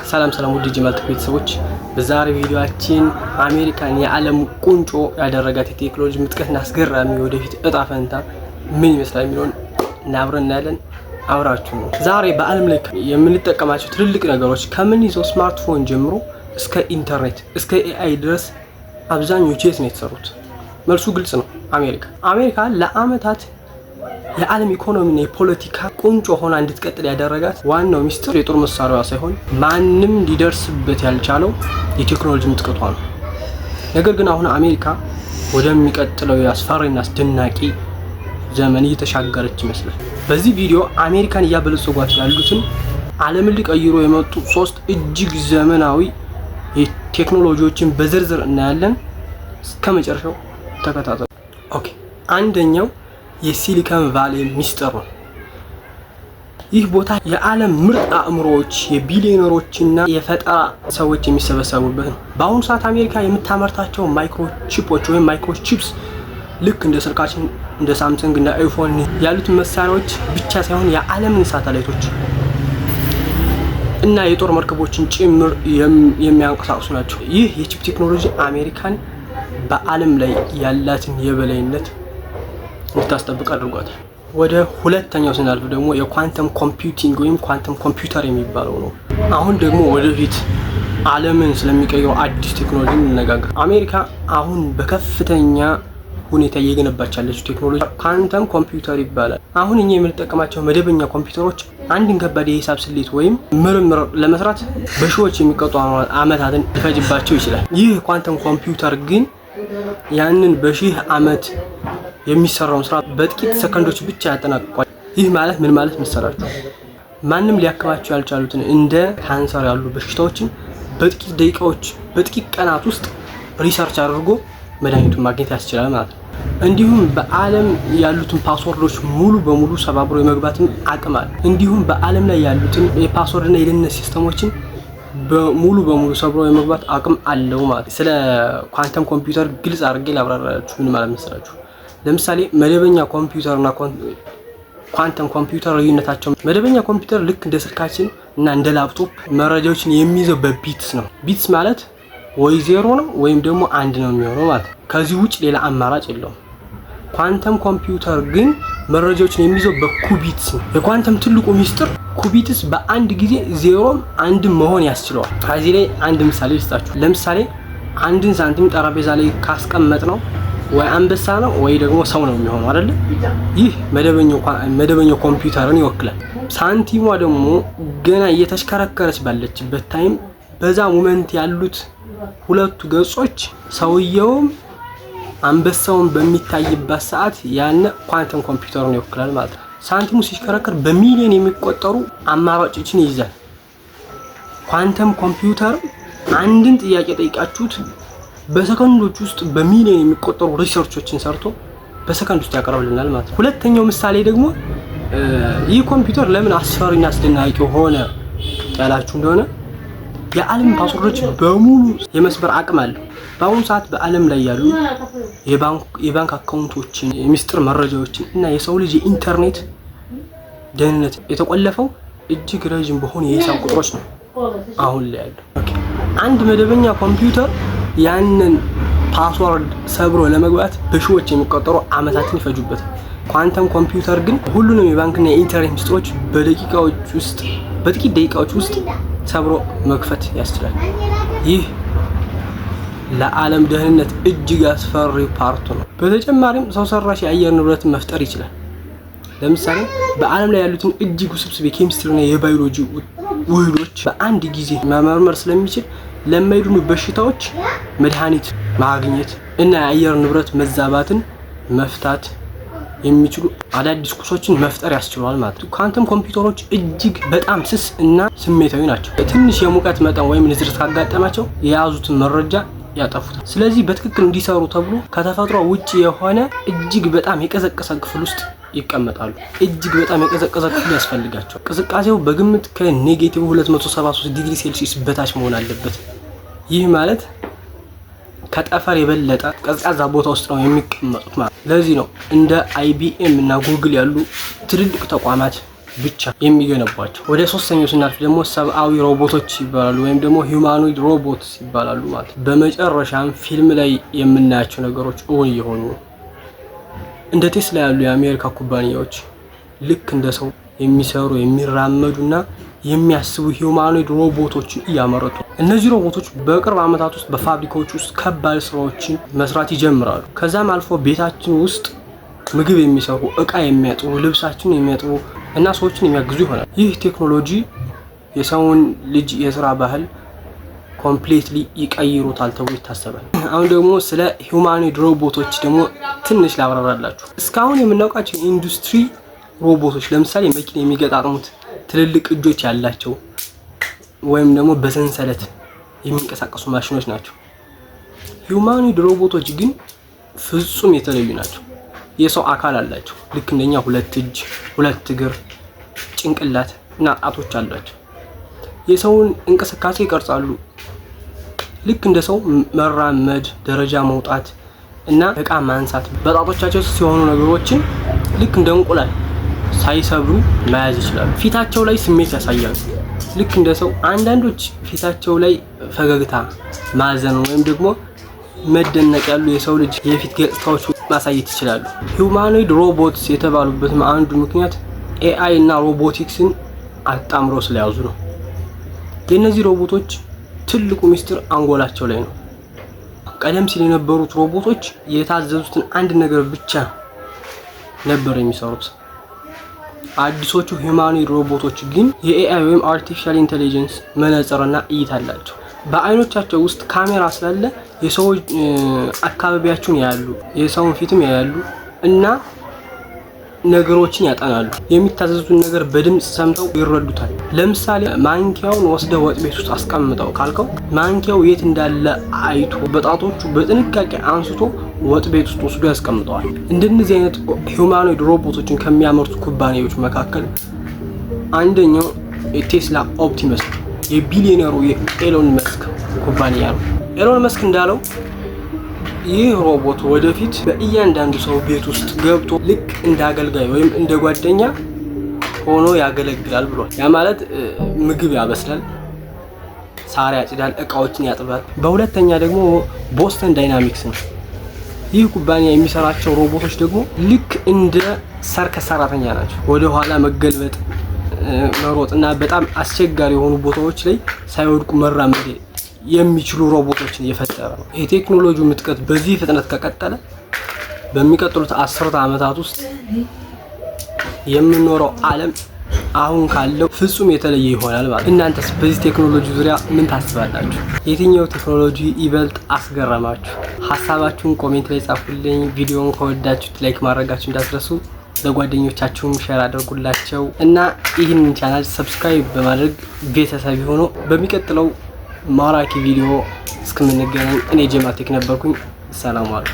ሰላም ሰላም ውድ ጅማልት ቤተሰቦች፣ በዛሬ ቪዲዮአችን አሜሪካን የዓለም ቁንጮ ያደረጋት የቴክኖሎጂ ምጥቀትና አስገራሚ ወደፊት እጣ ፈንታ ምን ይመስላል የሚለውን አብረን እናያለን። አብራችሁ ነው። ዛሬ በዓለም ላይ የምንጠቀማቸው ትልልቅ ነገሮች ከምንይዘው ስማርትፎን ጀምሮ እስከ ኢንተርኔት እስከ AI ድረስ አብዛኞቹ የት ነው የተሰሩት? መልሱ ግልጽ ነው፣ አሜሪካ። አሜሪካ ለአመታት የዓለም ኢኮኖሚና የፖለቲካ ቁንጮ ሆና እንድትቀጥል ያደረጋት ዋናው ሚስጥር የጦር መሳሪያዋ ሳይሆን ማንም ሊደርስበት ያልቻለው የቴክኖሎጂ ምጥቀቷ ነው። ነገር ግን አሁን አሜሪካ ወደሚቀጥለው የአስፈሪና አስደናቂ ዘመን እየተሻገረች ይመስላል። በዚህ ቪዲዮ አሜሪካን እያበለጸጓት ያሉትን ዓለምን ሊቀይሩ የመጡ ሶስት እጅግ ዘመናዊ የቴክኖሎጂዎችን በዝርዝር እናያለን። እስከ መጨረሻው ተከታተሉ። Okay፣ አንደኛው የሲሊከን ቫሌ ሚስጥር ነው። ይህ ቦታ የዓለም ምርጥ አእምሮዎች፣ የቢሊዮነሮችና የፈጠራ ሰዎች የሚሰበሰቡበት ነው። በአሁኑ ሰዓት አሜሪካ የምታመርታቸው microchip ኦች ወይም microchips ልክ እንደ ስልካችን፣ እንደ ሳምሰንግ፣ እንደ አይፎን ያሉትን መሳሪያዎች ብቻ ሳይሆን የዓለምን ሳተላይቶች እና የጦር መርከቦችን ጭምር የሚያንቀሳቅሱ ናቸው። ይህ የ chip ቴክኖሎጂ አሜሪካን በዓለም ላይ ያላትን የበላይነት እንድታስጠብቅ አድርጓታል። ወደ ሁለተኛው ስናልፍ ደግሞ የ quantum computing ወይም quantum computer የሚባለው ነው። አሁን ደግሞ ወደፊት ዓለምን ስለሚቀይረው አዲስ ቴክኖሎጂ እንነጋገር። አሜሪካ አሁን በከፍተኛ ሁኔታ እየገነባች ያለችው ቴክኖሎጂ quantum computer ይባላል። አሁን እኛ የምንጠቀማቸው መደበኛ ኮምፒውተሮች አንድን ከባድ የሂሳብ ስሌት ወይም ምርምር ለመስራት በሺዎች የሚቆጠሩ ዓመታትን ሊፈጅባቸው ይችላል። ይህ quantum computer ግን ያንን በሺህ ዓመት የሚሰራውን ስራ በጥቂት ሰከንዶች ብቻ ያጠናቅቋል። ይህ ማለት ምን ማለት መሰላችሁ? ማንም ሊያክማቸው ያልቻሉትን እንደ ካንሰር ያሉ በሽታዎችን በጥቂት ደቂቃዎች፣ በጥቂት ቀናት ውስጥ research አድርጎ መድኃኒቱን ማግኘት ያስችላል ማለት ነው። እንዲሁም በዓለም ያሉትን password ኦች ሙሉ በሙሉ ሰባብሮ የመግባትም አቅም አለ። እንዲሁም በዓለም ላይ ያሉትን የ password ና የደህንነት system ኦችን ሙሉ በሙሉ ሰብሮ የመግባት አቅም አለው ማለት ነው። ስለ quantum computer ግልጽ አድርጌ ላብራራላችሁ። ምን ማለት መሰላችሁ? ለምሳሌ መደበኛ ኮምፒውተር እና quantum computer ልዩነታቸው፣ መደበኛ ኮምፒውተር ልክ እንደ ስልካችን እና እንደ ላፕቶፕ መረጃዎችን የሚይዘው በ bits ነው። Bits ማለት ወይ ዜሮ ነው ወይም ደግሞ አንድ ነው የሚሆነው ማለት ነው። ከዚህ ውጭ ሌላ አማራጭ የለውም። Quantum computer ግን መረጃዎችን የሚይዘው በ qubits ነው። የኳንተም ትልቁ ሚስጥር qubits በአንድ ጊዜ ዜሮም አንድም መሆን ያስችለዋል። ከዚህ ላይ አንድ ምሳሌ ልስጣችሁ። ለምሳሌ አንድን ሳንቲም ጠረጴዛ ላይ ካስቀመጥነው ወይ አንበሳ ነው ወይ ደግሞ ሰው ነው የሚሆነው አይደለ? ይህ መደበኛው ኮምፒውተርን ይወክላል። ሳንቲሟ ደግሞ ገና እየተሽከረከረች ባለችበት time በዛ moment ያሉት ሁለቱ ገጾች ሰውየውም አንበሳውን በሚታይበት ሰዓት ያነ quantum computer ን ይወክላል ማለት ነው። ሳንቲሙ ሲሽከረከር በሚሊዮን የሚቆጠሩ አማራጮችን ይይዛል። Quantum computer አንድን ጥያቄ ጠይቃችሁት በሰከንዶች ውስጥ በሚሊዮን የሚቆጠሩ research ኦችን ሰርቶ በሰከንድ ውስጥ ያቀርብልናል ማለት ነው። ሁለተኛው ምሳሌ ደግሞ ይህ ኮምፒውተር ለምን አስፈሪና አስደናቂ ሆነ ያላችሁ እንደሆነ የዓለም password ኦች በሙሉ የመስበር አቅም አለው። በአሁኑ ሰዓት በዓለም ላይ ያሉ የባንክ account ኦችን፣ የሚስጥር መረጃዎችን እና የሰው ልጅ የኢንተርኔት ደህንነት የተቆለፈው እጅግ ረዥም በሆኑ የሂሳብ ቁጥሮች ነው አሁን ላይ ያለው። አንድ መደበኛ ኮምፒውተር ያንን password ሰብሮ ለመግባት በሺዎች የሚቆጠሩ ዓመታትን ይፈጁበታል። Quantum computer ግን ሁሉንም የባንክና የኢንተርኔት ምስጢሮች በደቂቃዎች ውስጥ፣ በጥቂት ደቂቃዎች ውስጥ ሰብሮ መክፈት ያስችላል። ይህ ለዓለም ደህንነት እጅግ አስፈሪ part ኡ ነው። በተጨማሪም ሰው ሰራሽ የአየር ንብረትን መፍጠር ይችላል። ለምሳሌ በዓለም ላይ ያሉትን እጅግ ውስብስብ የኬሚስትሪና የባዮሎጂ ውህዶች በአንድ ጊዜ መመርመር ስለሚችል ለማይድኑ በሽታዎች መድኃኒት ማግኘት እና የአየር ንብረት መዛባትን መፍታት የሚችሉ አዳዲስ ቁሶችን መፍጠር ያስችለዋል ማለት ነው። ኳንተም ኮምፒውተሮች እጅግ በጣም ስስ እና ስሜታዊ ናቸው። ትንሽ የሙቀት መጠን ወይም ንዝረት ካጋጠማቸው የያዙትን መረጃ ያጠፉታል። ስለዚህ በትክክል እንዲሰሩ ተብሎ ከተፈጥሮ ውጭ የሆነ እጅግ በጣም የቀዘቀዘ ክፍል ውስጥ ይቀመጣሉ። እጅግ በጣም የቀዘቀዘ ክፍል ያስፈልጋቸዋል። ቅዝቃዜው በግምት ከ negative 273 ዲግሪ ሴልሲየስ በታች መሆን አለበት። ይህ ማለት ከጠፈር የበለጠ ቀዝቃዛ ቦታ ውስጥ ነው የሚቀመጡት ማለት። ለዚህ ነው እንደ አይቢኤም እና ጉግል ያሉ ትልልቅ ተቋማት ብቻ የሚገነቧቸው። ወደ ሶስተኛው ስናልፍ ደግሞ ሰብአዊ ሮቦቶች ይባላሉ፣ ወይም ደግሞ humanoid robots ይባላሉ ማለት ነው። በመጨረሻም ፊልም ላይ የምናያቸው ነገሮች እውን እየሆኑ ነው። እንደ ቴስላ ያሉ የአሜሪካ ኩባንያዎች ልክ እንደ ሰው የሚሰሩ፣ የሚራመዱና የሚያስቡ humanoid ሮቦቶችን እያመረቱ ነው። እነዚህ ሮቦቶች በቅርብ ዓመታት ውስጥ በፋብሪካዎች ውስጥ ከባድ ስራዎችን መስራት ይጀምራሉ። ከዛም አልፎ ቤታችን ውስጥ ምግብ የሚሰሩ፣ እቃ የሚያጥቡ፣ ልብሳችንን የሚያጥቡ እና ሰዎችን የሚያግዙ ይሆናል። ይህ ቴክኖሎጂ የሰውን ልጅ የስራ ባህል completely ይቀይሩታል ተብሎ ይታሰባል። አሁን ደግሞ ስለ humanoid ሮቦቶች ደግሞ ትንሽ ላብራራላችሁ። እስካሁን የምናውቃቸው የኢንዱስትሪ ሮቦቶች፣ ለምሳሌ መኪና የሚገጣጥሙት ትልልቅ እጆች ያላቸው ወይም ደግሞ በሰንሰለት የሚንቀሳቀሱ ማሽኖች ናቸው። Humanoid ሮቦቶች ግን ፍጹም የተለዩ ናቸው። የሰው አካል አላቸው። ልክ እንደኛ ሁለት እጅ፣ ሁለት እግር፣ ጭንቅላት እና ጣቶች አሏቸው። የሰውን እንቅስቃሴ ይቀርጻሉ። ልክ እንደ ሰው መራመድ፣ ደረጃ መውጣት እና እቃ ማንሳት፣ በጣቶቻቸው ሲሆኑ ነገሮችን ልክ እንደ እንቁላል ሳይሰብሩ መያዝ ይችላሉ። ፊታቸው ላይ ስሜት ያሳያሉ። ልክ እንደ ሰው አንዳንዶች ፊታቸው ላይ ፈገግታ፣ ማዘን ወይም ደግሞ መደነቅ ያሉ የሰው ልጅ የፊት ገጽታዎች ማሳየት ይችላሉ። Humanoid robots የተባሉበትም አንዱ ምክንያት AI እና ሮቦቲክስን አጣምሮ ስለያዙ ነው። የእነዚህ ሮቦቶች ትልቁ ሚስጥር አንጎላቸው ላይ ነው። ቀደም ሲል የነበሩት ሮቦቶች የታዘዙትን አንድ ነገር ብቻ ነበር የሚሰሩት። አዲሶቹ humanoid ሮቦቶች ግን የ AI ወይም artificial intelligence መነጽርና እይታ አላቸው። በአይኖቻቸው ውስጥ ካሜራ ስላለ የሰዎች አካባቢያቸውን ያያሉ፣ የሰውን ፊትም ያያሉ እና ነገሮችን ያጠናሉ። የሚታዘዙትን ነገር በድምፅ ሰምተው ይረዱታል። ለምሳሌ ማንኪያውን ወስደህ ወጥ ቤት ውስጥ አስቀምጠው ካልከው ማንኪያው የት እንዳለ አይቶ በጣቶቹ በጥንቃቄ አንስቶ ወጥ ቤት ውስጥ ወስዶ ያስቀምጠዋል። እንደነዚህ አይነት humanoid ሮቦቶችን ከሚያመርቱ ኩባንያዎች መካከል አንደኛው የቴስላ ኦፕቲመስ ነው። የቢሊዮነሩ የኤሎን መስክ ኩባንያ ነው። ኤሎን መስክ እንዳለው ይህ ሮቦት ወደፊት በእያንዳንዱ ሰው ቤት ውስጥ ገብቶ ልክ እንደ አገልጋይ ወይም እንደ ጓደኛ ሆኖ ያገለግላል ብሏል። ያ ማለት ምግብ ያበስላል፣ ሳር ያጭዳል፣ እቃዎችን ያጥባል። በሁለተኛ ደግሞ ቦስተን ዳይናሚክስ ነው። ይህ ኩባንያ የሚሰራቸው ሮቦቶች ደግሞ ልክ እንደ ሰርከስ ሰራተኛ ናቸው። ወደ ኋላ መገልበጥ፣ መሮጥ እና በጣም አስቸጋሪ የሆኑ ቦታዎች ላይ ሳይወድቁ መራመድ የሚችሉ ሮቦቶችን እየፈጠረ ነው። የቴክኖሎጂው ምጥቀት በዚህ ፍጥነት ከቀጠለ በሚቀጥሉት 10 ዓመታት ውስጥ የምንኖረው ዓለም አሁን ካለው ፍጹም የተለየ ይሆናል ማለት ነው። እናንተስ በዚህ ቴክኖሎጂ ዙሪያ ምን ታስባላችሁ? የትኛው ቴክኖሎጂ ይበልጥ አስገረማችሁ? ሀሳባችሁን comment ላይ ጻፉልኝ። ቪዲዮውን ከወደዳችሁት like ማድረጋችሁ እንዳትረሱ፣ ለጓደኞቻችሁም share አድርጉላቸው እና ይህንን channel subscribe በማድረግ ቤተሰብ ይሁኑ። በሚቀጥለው ማራኪ ቪዲዮ እስከምንገናኝ እኔ ጀማቴክ ነበርኩኝ። ሰላም ዋሉ።